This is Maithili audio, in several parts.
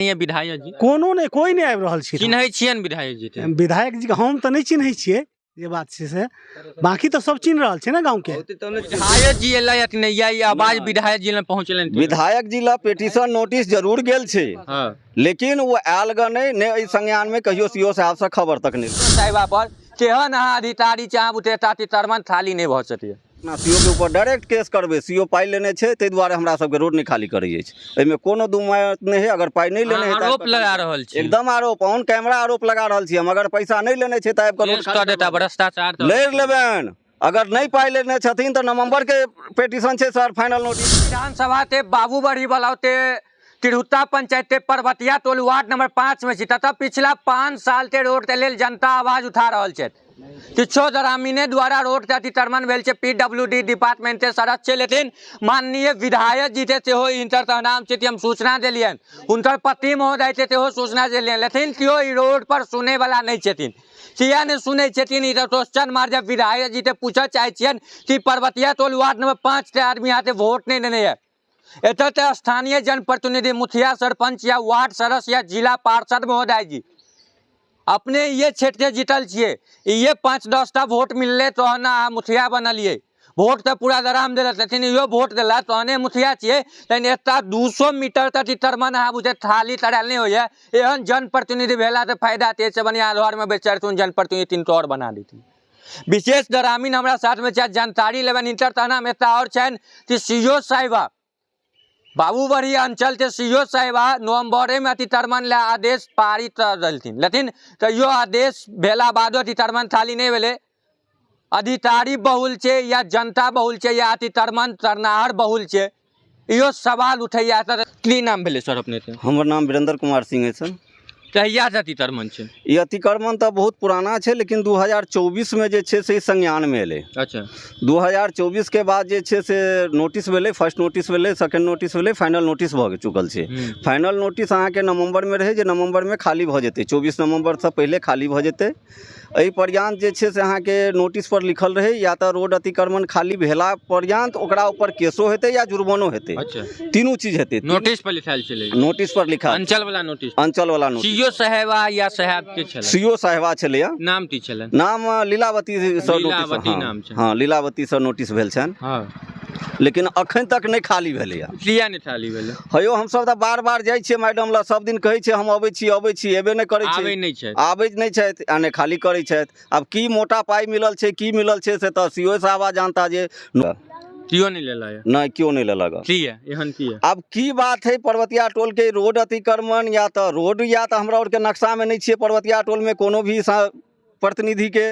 विधायक जी कोनो नहि, कोइ नहि आबि रहल छै। चिन्है छियनि विधायक जी के? विधायक जी के हम तऽ नहि चिन्है छियै, जे बात छै से, बाकी तऽ सब चिन्ह रहल छै ने गाँव के। विधायक जी एलै कि नहि? या ई आवाज विधायक जी लग पहुँचलनि? विधायक जी ला पेटिशन नोटिस जरूर गेल छै। हँ। लेकिन ओ आयल ग नहि, नहि एहि संज्ञानमे कहियो सी ओ साहबसँ खबर तक नहि। साहिबा पर केहन अहाँ अधिकारी छै, अहाँ बुते एता तितरमन थाली नहि भऽ सकैए। अपना सी ओ के ऊपर डायरेक्ट केस करबै। सी ओ पाइ लेने छै, ताहि दुआरे हमरा सबके रोड नहि खाली करै अछि, एहिमे कोनो दू मत नहि है। अगर पाइ नहि लेने है तऽ आरोप लगा रहल छी। एकदम आरोप, ऑन कैमरा आरोप लगा रहल छी हम। अगर पैसा नहि लेने छै तऽ आबि कऽ रोड केस कऽ देता, भ्रष्टाचार तऽ लड़ि लेबनि। अगर नहि पाइ लेने छथिन तऽ नवम्बर के पेटिशन छै सर, फाइनल नोटिस। विधानसभा ते बाबूबढ़ी बलावते तिरहुता पंचायत के पर्वतिया टोल वार्ड नंबर 5 में छी, तथा पिछला 5 साल के रोड के लेल जनता आवाज उठा रहल छथि। किछो ग्रामीणे द्वारा रोड के अतिक्रमण भेल छै, पीडब्ल्यूडी डिपार्टमेंट के सड़क छै, लेकिन माननीय विधायक जी के सेहो हिनकर नाम छै, हम सूचना देलियनि, हुनकर पति महोदय के सेहो सूचना देलियनि, लेकिन केओ ई रोड पर सुनै वाला नहि छथिन। किया नहि सुनै छथिन ई क्वेश्चन मार्क। जब विधायक जी के पूछऽ चाहै छियनि कि पर्वतिया टोल वार्ड नंबर 5 के आदमी यहाँ वोट नहीं देने है, एतऽ तऽ स्थानीय जनप्रतिनिधि मुखिया सरपंच या वार्ड सदस्य या जिला पार्षद महोदय जी अपने ये क्षेत्र के जीतल छियै, ये 5-10 टा वोट मिललै तहन अहाँ मुखिया बनलियै। वोट तऽ पूरा दराम देलक, लेकिन इहो वोट देला तहने मुखिया छियै। लेकिन एतऽ 200 मीटर तक अतिक्रमण अहाँ बुझे थाली तरायल नहि होइए। एहन जनप्रतिनिधि भेला तऽ फायदा तेज से बढ़िआँ घरमे बैसरथुन जनप्रतिनिधि, 3 और बना देथिन। विशेष ग्रामीण हमरा साथमे छथि, जानकारी लेबनि हिनकर। तहन हम एतऽ आओर छनि कि सी ओ साहिबा बाबूबढ़ी अंचल के सी ओ साहिबा नवम्बरेमे अतिक्रमण लए आदेश पारित कऽ देलथिन, लेकिन तैयो आदेश भेला बादो अतिक्रमण खाली नहि भेलै। अधिकारी बहुल छै या जनता बहुल छै या अतिक्रमण करनाहर बहुल छै, इहो सवाल उठैया। सर की नाम भेलै सर अपने के? हमर नाम वीरेंद्र कुमार सिंह है सर। कहिया से अतिक्रमण छै? ई अतिक्रमण तऽ बहुत पुराना छै, लेकिन 2024 में जे छै से ई संज्ञानमे एलै। अच्छा। 2024 के बाद जे छै से नोटिस भेलै, फर्स्ट नोटिस भेलै, सेकंड नोटिस भेलै, फाइनल नोटिस भऽ चुकल छै। फाइनल नोटिस अहाँके नवम्बरमे रहै जे नवम्बरमे खाली भऽ जेतै, 24 नवम्बरसँ पहिले खाली भऽ जेतै। एहि पर्यन्त जे छै से अहाँके नोटिस पर लिखल रहै या तऽ रोड अतिक्रमण खाली भेला पर्यन्त ओकरा ऊपर केसो हेतै या जुर्मानो हेतै। अच्छा। तीनू चीज हेतै। नोटिस पर लिखायल छलै? नोटिस पर लिखा अंचल वाला नोटिस। अंचल वाला नोटिस। सीओ साहेबा या साहेब के छलै? सीओ साहेबा छलैया। नाम की छलै? नाम लीलावती सर नोटिस। लीलावती नाम छै। हँ, लीलावती सर नोटिस भेल छनि। हँ। लेकिन अखन तक नहि खाली भेलैया। किया नहि खाली भेलै? हेयौ, हमसब तऽ बार बार जाइ छियै मैडम लग, सब दिन कहै छियै हम अबै छी अबै छी, एबे नहि करै आबै छै, नहि छै, आबै नहि छथि आ नहि खाली करै छथि। आब की मोटा पाइ मिलल छै, की मिलल छै से तऽ सी ओ साहबा जानता जे केओ नहि लेला या? नहि, केओ नहि लेलक। किया एहन किया? आब की बात है पर्वतिया टोल के रोड अतिक्रमण या तऽ रोड या तऽ हमरा आरके नक्शामे नहि छियै पर्वतिया टोलमे कोनो भी प्रतिनिधिके,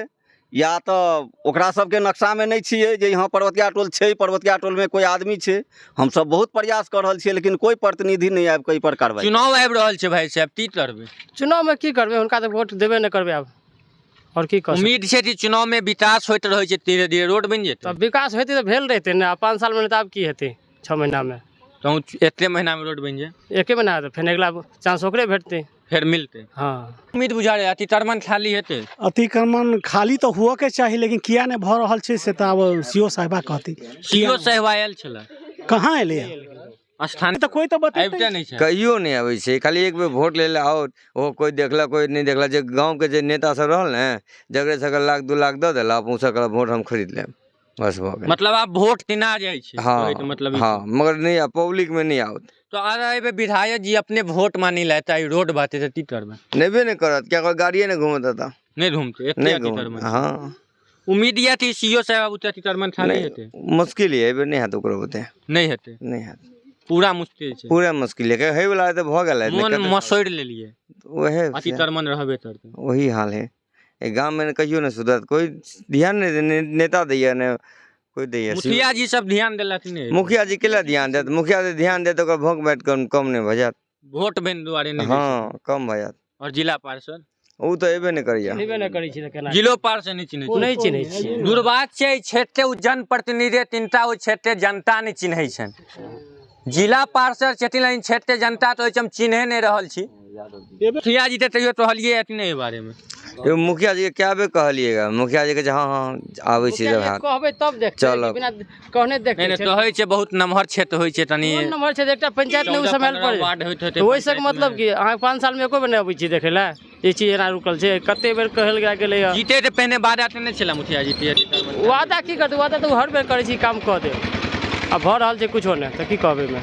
या तऽ ओकरा सबके नक्शामे नहि छियै जे यहाँ पर्वतिया टोल छै, पर्वतिया टोलमे कोइ आदमी छै। हमसब बहुत प्रयास कऽ रहल छियै, लेकिन कोइ प्रतिनिधि नहि आबि कऽ एहि पर कार्रवाई। चुनाव आबि रहल छै भाई साहब, की करबै? चुनावमे की करबै, हुनका तऽ वोट देबे नहि करबै आब, आओर की कऽ सकबै? उम्मीद छै कि चुनावमे विकास होइत रहै छै, धीरे धीरे रोड बनि जेतै। तब विकास हेतै तऽ भेल रहितै ने, 5 सालमे, नहि तऽ आब की हेतै 6 महीनामे? तऽ एते महीनामे रोड बनि जाय? एके महीना तऽ फेर अगिला चांस ओकरे भेटतै, फेर मिलतै। हँ। उम्मीद बुझा रहै अतिक्रमण खाली हेतै? अतिक्रमण खाली तऽ हुअके चाही, लेकिन किया नहि भऽ रहल छै से तऽ आब सी ओ साहिबा कहती। सी ओ साहेबा आयल छलै? कहाँ एलैया? स्थानीय तऽ कोइ तऽ बतेतै। आबिते नहि छै। कहियो नहि आबै छै, खाली एक बेर वोट लै लए आओत, ओहो कोइ देखलक कोइ नहि देखलक। जे गाँवके जे नेता सब रहल ने, जकरे सबके लाख 2 लाख दऽ देलक, ओ सब कहलक वोट हम खरीद लेब, बस भऽ गेल। मतलब आब वोट किना जाइ छै? हँ। कहैके मतलब ई। हँ, मगर नहि पब्लिकमे नहि आओत। तऽ अगर एहिबेर विधायक जी अपने वोट मानि लेता, ई रोड बाटे, तऽ की करबै? नेबे नहि करत, किएक गाड़िए नहि घूमत एतऽ। नहि घूमतै एते नहि अतिक्रमण? घूमत, हँ। उम्मीद यऽ कि सी ओ साहेब ओते अतिक्रमण खाली नहि हेतै? मुश्किल यऽ, एहिबेर नहि हैत ओकरो बुते। नहि हेतै? नहि हैत। पूरा मुश्किल छै? पूरा मुश्किल यऽ, होइवला तऽ भऽ गेल। मोन मसोड़ि लेलियै। ओहे छै। अतिक्रमण रहबे करतै। वही हाल है एहि गाममे, कहियो नहि सुधरत। कोइ ध्यान नहि नहि नेता दैया ने कोइ दैया। मुखिया जी सब ध्यान देलक नहि? मुखिया जी केला ध्यान देत? मुखिया जी ध्यान देत ओकर भोग बाँटि कम कम नहि भऽ जायत? वोट बैंक दुआरे नहि दै छै। हँ, कम भऽ जायत। आओर जिला पार्षद? ओ तऽ एबे नहि करैया। चिन्हबे नहि करै छी तऽ केना? जिलो पार्षद नहि चिन्है छै? नहि चिन्है छियै। दुर्भाग्य छै एहि क्षेत्रके ओ जनप्रतिनिधि तीनटा, ओहि क्षेत्रके जनता नहि चिन्है छनि। जिला पार्षद छथिन, लेकिन क्षेत्रके जनता तऽ ओहिठाम चिन्हे नहि रहल छी। मुखिया जी तऽ तैयो कहलियै अथी नहि एहि बारेमे? यौ मुखिया जीके कए बेर कहलियै, मुखिया जी कहै छै हँ हँ आबै छी जब हैत। कहबै तब देखतै। चलब। बिना कहने देखतै? नहि नहि, कहै छै बहुत नमहर क्षेत्र होइ छै तनी। कोन नम्बर छै? एकटा पंचायत नहि ओ 14 सम्हाल 15 पड़े वार्ड होइत होतै तऽ ओहिसँ पंचायतमे। मतलब कि अहाँ 5 सालमे एको बेर नहि अबै छी देखै लए? ई चीज एना रुकल छै, कते बेर कहल गेलैए। जीते तऽ पहिने वादा तऽ नहि छलै मुखिया जी? वादा की करतै? वादा तऽ ओ हर बेर करै छी काम कऽ देब, आ भऽ रहल छै कुछो नहि, तऽ की कहबै ओहिमे?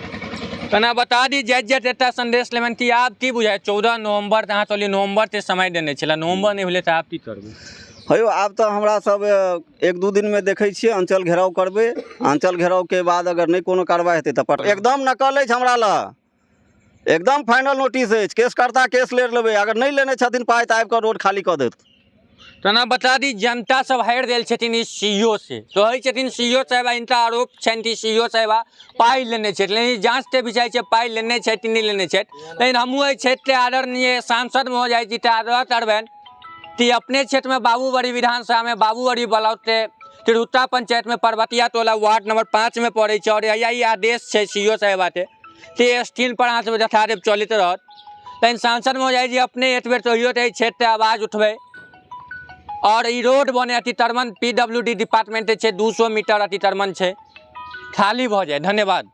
तना बता दी, जाइत जाइत एकटा संदेश लेबनि कि आब की बुझाइ 14 नवम्बर तऽ अहाँ चलिए नवम्बर ते समय देने छलै, नवम्बर नहि भेलै तऽ आब की करबै? हे यौ, आब तऽ हमरा सब 1-2 दिनमे देखै छियै अञ्चल घेराव करबै। अञ्चल घेरावके बाद अगर नहि कोनो कार्रवाइ हेतै तऽ पर एकदम नकल अछि हमरा लग, एकदम फाइनल नोटिस अछि। केसकर्ता केस ले लेबै, अगर नहि लेने छथिन पाइ तऽ आबि कऽ रोड खाली कऽ देत। तना बता दी, जनता सब हारि देल छथिन ई सी ओ से। कहै छथिन सी ओ साहेबा, हिनका आरोप छनि कि सी ओ साहेबा पाइ लेने छथि, लेकिन जाँचके विषय छै पाइ लेने छथि कि नहि लेने छथि। लेकिन हमहूँ एहि क्षेत्रके आदरणीय सांसद महोदय जी के आग्रह करबनि कि अपने क्षेत्रमे बाबूबड़ी विधानसभामे बाबूबड़ी ब्लॉकके तिरहुता पंचायतमे पर्वतिया टोला वार्ड नंबर 5 में पड़ै छै, और यही आदेश छै सी ओ साहेबाके कि स्क्रीन पर अहाँ सब देखा देब चलैत रहत। लेकिन सांसद महोदय जी अपने एक बेर कहियो तऽ एहि क्षेत्रके आवाज उठबै और ई रोड बने। अतिक्रमण पी डब्ल्यू डी डिपार्टमेंट छै, 200 मीटर अतिक्रमण छै, खाली भऽ जाय। धन्यवाद।